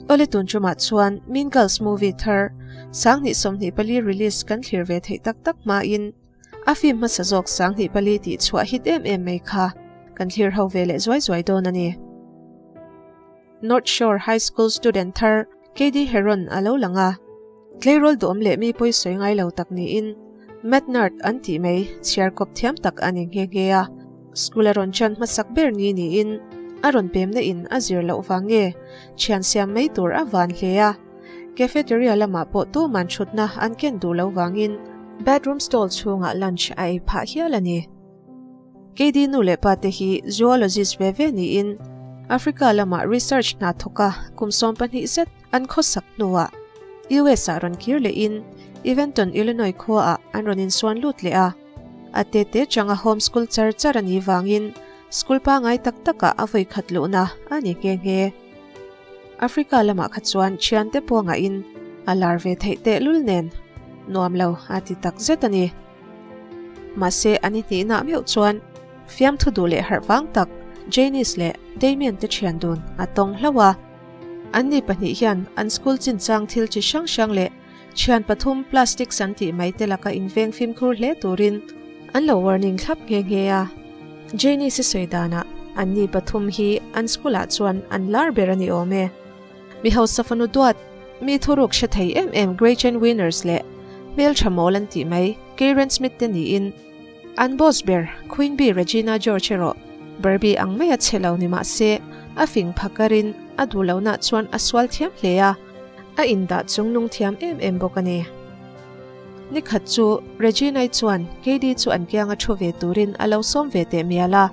Awle tun tumah chuan Mean Girls movie thar 2024 release kan thlir ve theih tak tak hmain a film hmasa zawk 24 tih chhuah hit em em mai kha kan thlir ho ve leh zuai zuai dawn a ni. North Shore High School student thar Cady Heron a lo lang a, tleirawl duhawm leh mi pawi sawi ngai lo tak niin Math nerd an tih mai chhiar kawp thiam tak a ni nghe nghe a. School a rawn chan hmasak ber ni niin a rawn pemna in a zir loh vang nge thian siam mai tur a van hle a. Cafeteria lamah pawh tuman thutna an ken duh lo vangin bathroom stall chhungah lunch a ei phah hial a ni. Keidi nu leh pa te hi zoologist ve ve niin Africa lamah research hna thawk a kum 12 zet an khawsak hnuah US ah rawn kir lehin Evanton, Illinois khuaah an rawn insuan lut leh a. A te te changa home school char char a nih vangin school pangai tak takah a vawi khat luhna a ni nghe nghe. Africa lamah kha chuan thiante pawngah in a lar ve theih tehlul nen nuam lo a ti tak zet a ni. Mahse an i hnihna meuh chuan fiamthu duh leh harh vang tak Janice leh Damian te thian dun a tawng hlauh a. Anni pahnih hian an school chinchang thil chi hrang hrang leh thian pathum plastics an tih mai te laka inveng fimkhur hle turin an lo warning thlap nghe nghe a. Janice-i sawi danah anni pathum hi an school-ah chuan an lar ber a ni awm e. Mi hausa fanu duat, mi thuruk hre thei em em Gretchen Wieners leh hmeltha mawl an tih mai Karen Smith te niin an boss ber Queen Bee Regina George erawh Barbie ang maia chhe lo ni mah se a fing phakarin a duh lohna chuan a sual thiam hle a, a indah chung nung thiam em em bawk a ni. Ni khat chu Regina-i chuan Katie chu an kianga thu ve turin a lo sawm ve teh mial a.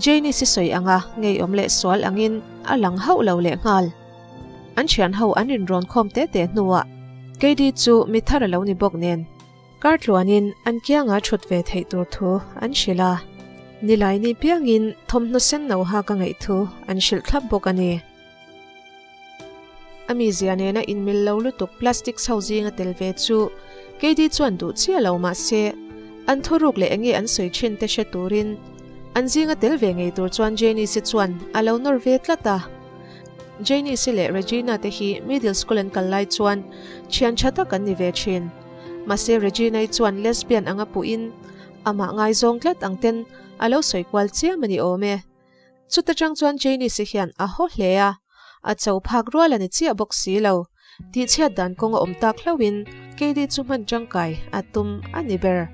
Jane-i si sawi anga ngeiawm leh sual angin a lang hauh lo leh nghal. An thian ho an inrawn khawm te te hnuah Katie chu mi thar a lo ni bawk nen kar tluanin an kianga thut ve theih tur thu an hrilh a. Nilai ni piangin thawmhnaw sen no hak a ngaih thu an hrilh thlap bawk a ni. A mizia nena inmil lo lutuk plastic chho zinga tel ve chu Katie chuan duh chiah lo mah se, an thuruk leh enge an sawi thin te hre turin an zinga tel ve ngei tur chuan Janice-i chuan a lo nawr ve tlat a. Janice-i leh Regina te hi middle school an kal lai chuan thian tha tak an ni ve thin. Mahse Regina-i chuan lesbian anga puhin amah ngaizawng tlat ang ten a lo sawi kual chiam a ni awm e. Chuta tang chuan Janice-i hian a haw hle a, a cho phak rual a ni chiah bawk si lo. Tihchhiat dan kawng a awm tak hlauhin Katie chu hman tangkai a tum a ni ber.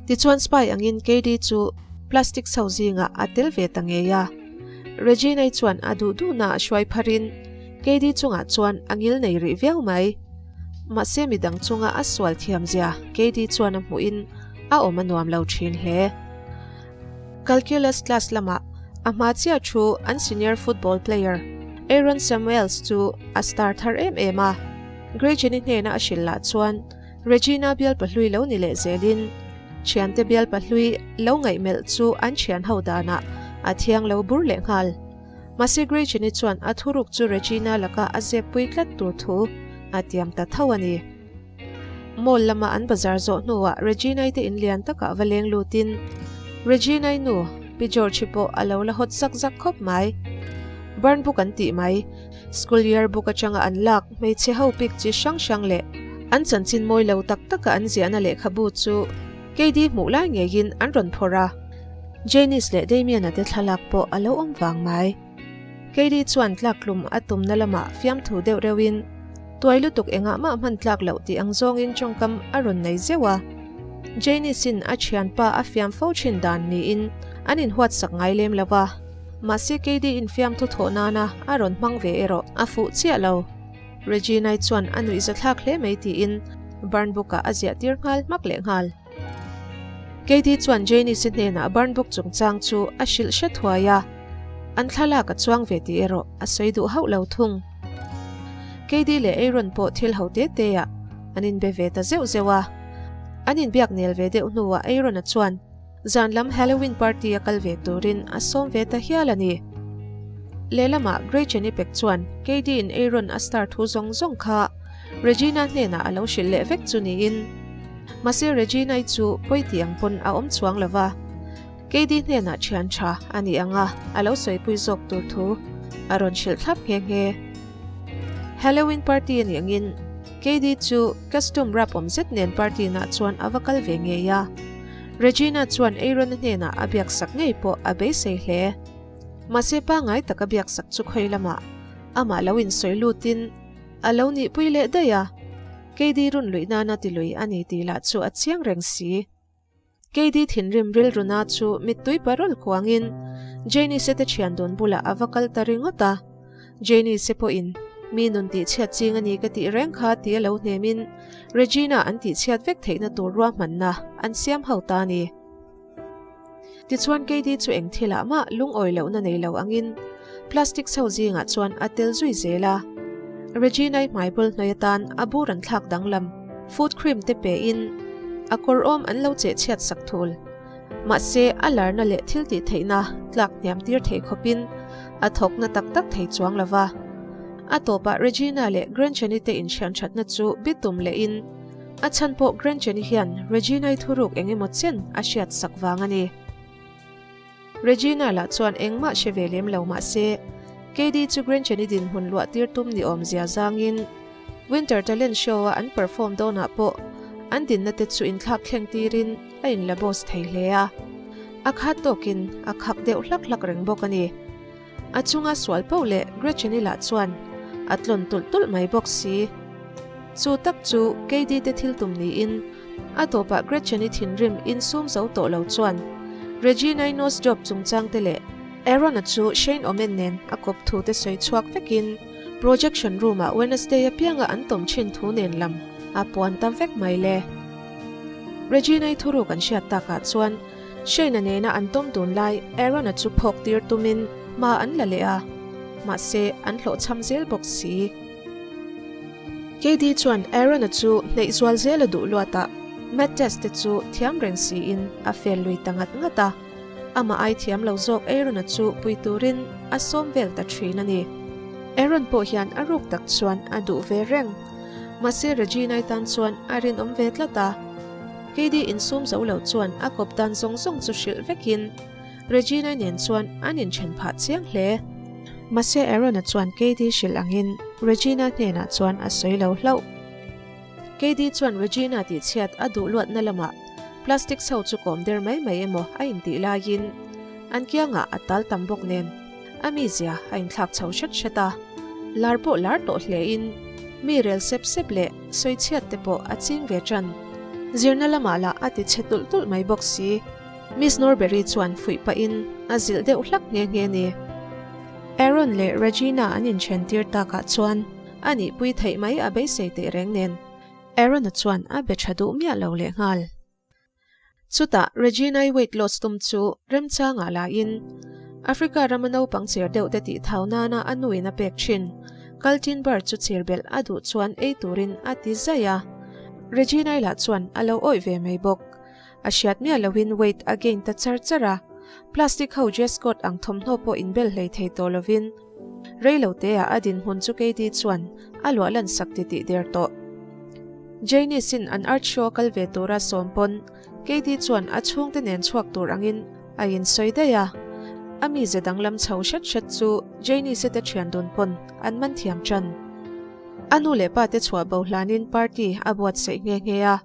Tichuan spy angin Katie chu plastic chho zingah a tel ve ta ngei a. Regina-i chuan a duh duhna a hruai pharin Katie chungah chuan a ngil nei rih viau mai. Mahse midang chunga a sual thiamzia Katie chuan a hmuhin a awm a nuam lo thin hle. Calculus class lamah a hma chiah thu an senior football player Aaron Samuels chu a star thar em em a. Gretchen-i hnena a hrilh lah chuan Regina bial pahlui lo ni leh zelin thiante bial pahlui lo ngaihmelh chu an thian ho danah a thiang lo bur leh nghal. Mahse Gretchen-i chuan a thuruk chu Regina laka a zep pui tlat tur thu a tiam ta tho a ni. Mall lama an bazar zawh hnuah Regina-i te in lian takah va leng lutin Regina-i nu Pi George-i pawh a lo la hawt zak zak khawp mai. Burn book an tih mai, school year book atanga an lak hmeichhe ho pic chi hrang hrang leh an chanchin mawi lo tak taka an ziahna lehkhabu chu KD hmuh lai ngeiin an rawn phawrh a. Janice leh Damian-a te thlalak pawh a lo awm vang mai. KD chuan tlaktlum a tumna lamah fiamthu deuh reuhin Tuai lutuk engah mah hman tlak loh tih ang zawngin tawngkam a rawn nei zeuh a. Janice-in a thianpa a fiam fo thin dan niin an inhuatsak ngai lem lo va. Mahse KD-in fiamthu thawh nana a rawn hmang ve erawh a fuh chiah lo. Regina-i chuan a nuih zathlak hle mai tiin burn book-ah a ziah tir nghal hmak leh nghal. KD chuan Janice-i hnenah burn book chungchang chu a hrilh hre thuai a, an thlalak a chuang ve tih erawh a sawi duh hauh lo thung. KD leh Aaron pawh thil ho te te ah an inbe ve ta zeuh zeuh a. An inbiak nel ve deuh hnuah Aaron-a chuan zan lam Halloween party a kal ve turin a sawm ve ta hial a ni. Lehlamah Gretchen-i pek chuan KD-in Aaron a star thu zawng zawng kha Regina hnenah a lo hrilh leh vek chu niin. Mahse Regina-i chu pawi tih ang pawn a awm chuang lo va. KD hnenah thian tha a ni ang a, a lo sawipui zawk tur thu a rawn hrilh thlap nghe nghe. Halloween party a nih angin Katie chu costume rap awm zet nen party nah chuan a va kal ve ngei a. Regina chuan Aaron-a hnenah a biaksak ngei pawh a beisei hle. Mahse pangngai taka biaksak chu khawi lamah amah lo insawi lutin a lo nihpui leh daih a, Katie run luih nana ti lui a ni tih lah chu a chiang reng si. Katie thinrim rilruna chu mittui parol kuangin Janice te thian dun bulah a va kal ta ringawt a. Janice pawhin mi nun tihchhiat ching a ni ka tih reng kha ti a lo hnemin Regina an tihchhiat vek theihna tur ruahmanna an siam ho ta a ni. Tichuan Katie chu eng thilah mah lungawi lohna nei lo angin plastic chho zingah chuan a tel zui zel a. Regina-i hmaibul hnuai atan a bur an thlak danglam foot cream te pein a kawr awm an lo cheh chhiat sak thul. Mahse a larna leh thil tih theihna tlak hniam tir thei khawpin a thawkna tak tak thei chuang lo va. A tawpah Regina leh Gretchen-i te inhrian thatna chu bitum lehin A chhan pawh Gretchen-i hian Regina-i thuruk eng emaw chen a hriat sak vang a ni. Regina lah chuan engmah hre ve lem lo mah se, Katie chu Gretchen-i dinhmun luah tir tum ni awmzia zangin Winter Talent Show-a an perform dawnah pawh an dinna te chu inthlak thleng tirin a inla boss thei hle a. A khat tawkin a khak deuh hlak hlak reng bawk a ni. A chunga sual poh leh Gretchen-i lah chuan a tlawn tulh tulh mai bawk si. Chu tak chu Katie te thil tum niin a tawpah Gretchen-i thinrim insum zo tawh lo chuan Regina-i nose job chungchang te leh Aaron-a chu Shane Omen nen a kawp thu te sawi chhuak vekin projection room-ah Wednesday apianga an tawm thin thu nen lam a puan ta vek mai le. Regina-i thuruk an hriat takah chuan Shane-a nena an tawm dun lai Aaron-a chu phawk tir tumin hma an la leh a, mahse an hlawhchham zel bawk si. Katie chuan Aaron-a chu hneih zual zel a duh luat a, math test te chu thiam reng siin a fel lui ta ngat ngat a. Amah ai thiam lo zawk Aaron-a chu pui turin a sawm vel ta thin a ni. Aaron pawh hian a ruk tak chuan a duh ve reng. Mahse Regina-i tan chuan a rinawm ve tlat a. Katie insum zo lo chuan a kawp dan zawng zawng chu hrilh vekin Regina nen chuan an inthen phah chiang hle. Mahse Aaron-a chuan Katie hrilh angin Regina hnenah chuan a sawi lo hlauh. Katie chuan Regina tihchhiat a duh luatna lamah plastic chho chu kawm der mai mai emaw a intih laiin an kiangah a tal tam bawk nen a mizia a inthlak chho hret hret a, lar pawh lar tawh hlein mi rel sep sep leh sawichhiat te pawh a ching ve tan. Zirna lamah lah a ti chhe tulh tulh mai bawk si. Miss Norbury chuan fuih pahin a zilh deuh hlak nghe nghe ni. Aaron leh Regina an inthen tir takah chuan a nihpui theih mai a beisei teh reng nen Aaron-a chuan a be tha duh miah lo lehnghal. Chutah Regina-i weight loss tum chu remchangah lain Africa rama naupang cher deuh te tih thau nana a nuin a pek thin. Kaltin bar chu cher belh a duh chuan ei turin a ti zaih a. Regina-i lah chuan a lo awih ve mai bawk. A hriat miah lohin weight a gain ta char char a. Plastic ho dress code ang thawmhnaw pawh inbel hlei thei tawh lovin rei lo teah a dinhmun chu Katie chuan a luah lan sak titih der tawh. Janice-in an art show a kal ve tura sawm pawn Katie chuan a chhungte nen chhuak tur angin a insawi daih a. A mize danglam chho hret hret chu Janice-i te thian dun pawn an man thiam tan. A nu leh pa te chhuah bo hlanin party a buatsaih nghe nghe a.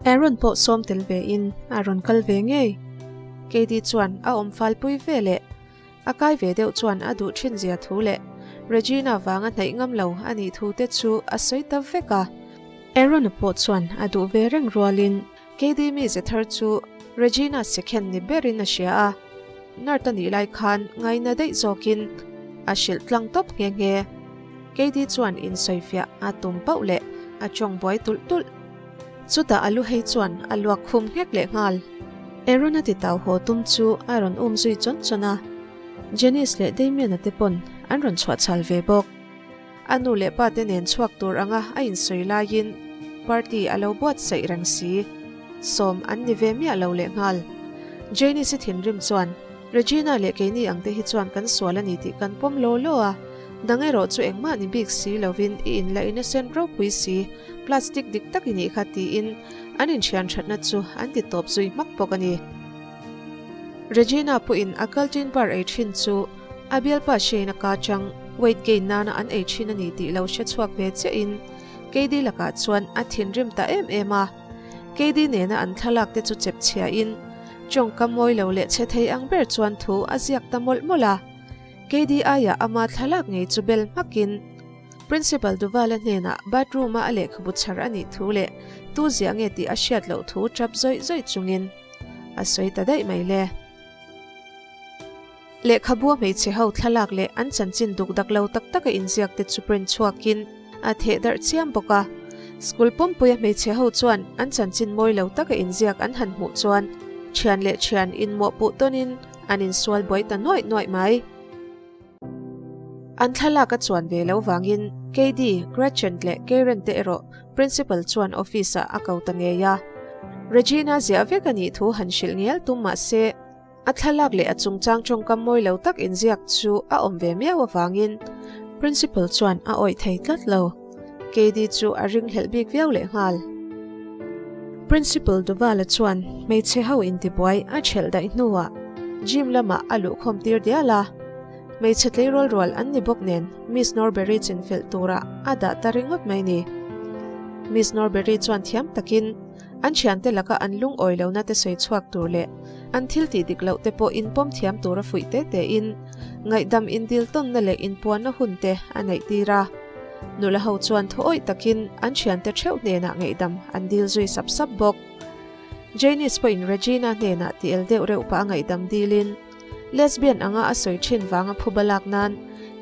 Aaron pawh sawm tel ve in a rawn kal ve ngei. Katie chuan a awm falpui ve leh A kai ve deuh chuan a duh thin zia thu leh Regina vanga hnaih ngam lo a nih thu te chu a sawi ta vek a. Aaron-a pawh chuan a duh ve reng rualin Katie mize thar chu Regina second ni berin a hria a, nerd a nih lai khan ngaina daih zawkin a hrilh tlang tawp nghe nghe. Katie chuan insawifiah a tum pauh leh a tawng buai tulh tulh. Chutah a lu hei chuan a luak khum nghek leh nghal. Aaron a ti tau haw tum chu a rawn um zui chawn chawn a, Janice leh Damian-a te pawn an rawn chhuah chhal ve bawk. A nu leh pa te nen chhuak tur anga a insawi laiin party a lo buatsaih reng si. Sawm an ni ve miah lo leh nghal. Janice-i thinrim chuan Regina leh keini ang te hi chuan kan sual a ni tih kan pawm law law a, dang erawh chu engmah ni bik si lovin i inla innocent ropui si. Plastic dik tak i nih kha tiin an inthian thatna chu an ti tawp zui hmak bawk a ni. Regina pawhin a Kaltin bar ei thin chu a bialpa Shane-a ka chang. Weight gain nana an ei thin a ni tih lo hre chhuak ve chiahin Katie lakah chuan a thinrim ta em em a. Katie nena an thlalak te chu chep chhiahin tawngka mawi lo leh chhe thei ang ber chuan thu a ziak ta mawlh mawlh a. Katie aiah ama thlalak ngei chu bel hmakin Principal Duval-a hnenah bathroom-a a lehkhabu chhar a nih thu leh tu ziah nge tih a hriat loh thu tap zawih zawih chungin a sawi ta daih mai le. Lehkhabua hmeichhe ho thlalak leh an chanchin duk dak lo tak taka inziak te chu print chhuakin a theh darh chiam bawk a. School pumpuia hmeichhe ho chuan an chanchin mawi lo taka inziak an han hmuh chuan thian leh thian inmawhpuh tawnin an insual buai ta nuaih nuaih mai. An thlalak a chuan ve lo vangin Katie, Gretchen leh Karen te erawh Principal chuan office ah a ko ta ngei a. Regina ziah vek a nih thu han hrilh ngial tum mah se a thlalak leh a chungchang tawngkam mawi lo tak inziak chu a awm ve miau avangin Principal chuan a awih thei tlat lo. Katie chu a ringhlelh bik viau lehnghal. Principal Duval-a chuan hmeichhe ho intibuai a ṭhelh daih hnuah gym lamah a luhkhawm tir dial a. Hmeichhe tleirawl rual an ni bawk nen Miss Norbury chinfelh turah a dah ta ringawt mai ni. Miss Norbury chuan thiam takin an thiante laka an lungawi lohna te sawi chhuak tur leh an thil tih dik loh te pawh inpawm thiam tura fuih te tein ngaihdam indil tawnna leh inpuanna hun te a neih tir a. Nula ho chuan thuawih takin an thiante theuh hnenah ngaihdam an dil zui sap sap bawk. Janice pawhin Regina hnenah ti el deuh reuh pah a ngaihdam dilin lesbian anga a sawi thin vanga phuba lak nan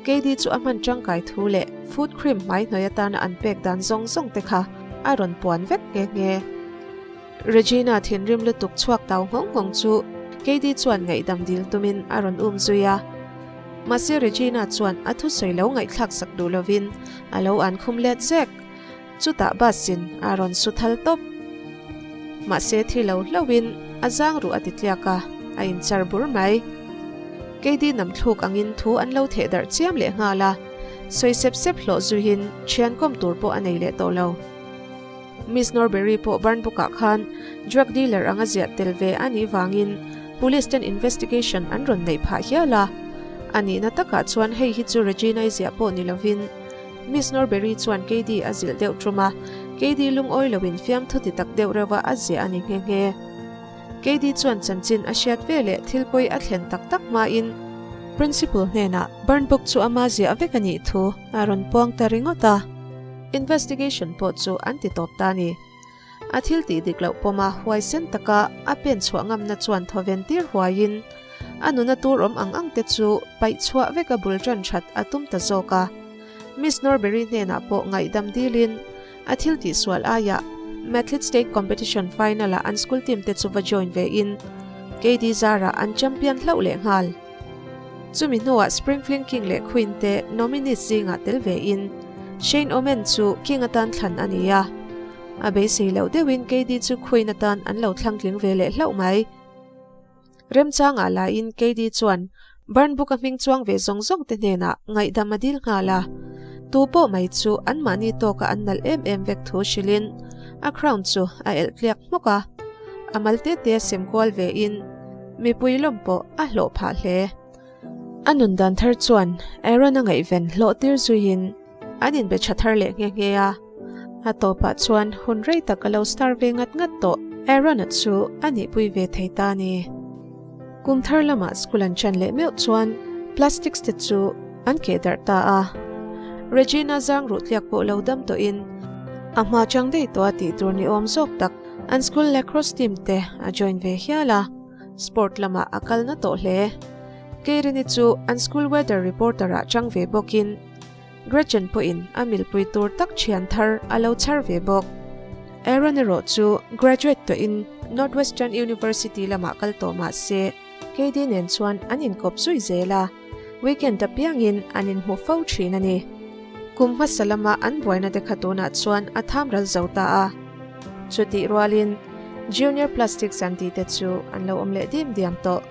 Katie chu a hman tangkai thu leh foot cream hmai hnuai atana an pek dan zawng zawng te kha a rawn puan vek nghe nghe. Regina thinrim lutuk chhuak tau nghawng nghawng chu Katie chuan ngaihdam dil tumin a rawn um zui a. Mahse Regina chuan a thusawi lo ngaihthlak sak duh lovin a lo an khum let zek. Chutah bus in a rawn su thal tawp. Mahse thi lo hlauhin a zang ruh a ti tliak a, a inchar bur mai. Katie nam thluk angin thu an lo theh darh chiam leh nghal a, sawi sep sep hlawh zuihin thian kawm tur pawh a nei leh tawh lo. Miss Norbury pawh burn book ah khan drug dealer anga ziah tel ve a nih vangin police ten investigation an rawn neih phah hial a. A nihna takah chuan hei hi chu Regina-i ziah pawh ni lovin Miss Norbury chuan Katie a zilh deuh tum a, Katie lungawi loin fiamthu ti tak deuh reuha a ziah a ni nghe nghe. Katie chuan chanchin a hriat ve leh thil pawi a thlen tak tak hmain Principal hnenah burn book chu ama ziah vek a nih thu a rawn puang ta ringawt a. Investigation pawh chu an ti tawp ta a ni. A thil tih dik loh pawma huaisen taka a pen chhuah ngamna chuan thawven tir huaiin a nuna tur awm ang ang te chu paih chhuah veka bul tan that a tum ta zawk a. Miss Norbury hnenah pawh ngaihdam dilin a thil tih sual aiah Mathlete State Competition final-ah an school team te chu va join ve in KD zarah an champion hlauh leh nghal. Chumi hnuah Spring Fling King leh Queen te nominees zingah tel ve in Shane Omen chu King atan thlan a ni a. A beisei loh deuhin KD chu Queen atan an lo thlang tling ve leh hlauh mai. Remchangah lahin KD chuan Burn Book a hming chuang ve zawng zawng te hnenah ngaihdam a dil nghal a. Tu pawh mai chu anmahni tawka an nalh em em vek thu hrilhin a crown chu a elh tliak hmawk a. A mal te te sem kual ve in Mipui lawm pawh a hlawh phah hle. A nun dan thar chuan Aaron a ngaihven hlawh tir zuiin an inbe tha thar leh nghe nghe a. A tawpah chuan hun rei tak a lo star ve ngat ngat tawh. Aaron-a chu a nihpui ve thei ta a ni. Kum thar lamah school an ṭan leh meuh chuan plastics te chu an keh darh ta a. Regina zang ruh tliak pawh lo dam tawhin a hma chang daih tawh a tih tur ni awm zawk tak An school lacrosse team te a join ve hial a, sport lamah a kal na tawh hle. Keirini chu an school weather reporter ah chang ve bawkin Gretchen pawhin a milpui tur tak thian thar a lo chhar ve bawk. Aaron erawh chu graduate tawhin Northwestern University lamah kal tawh mah se Katie nen chuan an inkawp zui zel a, weekend apiangin an inhmu fo thin a ni. Kum hmasa lama an buaina te kha tunah chuan a tham ral zo ta a. Chutih rualin Junior Plastics an tih te chu an lo awm leh dim diam tawh.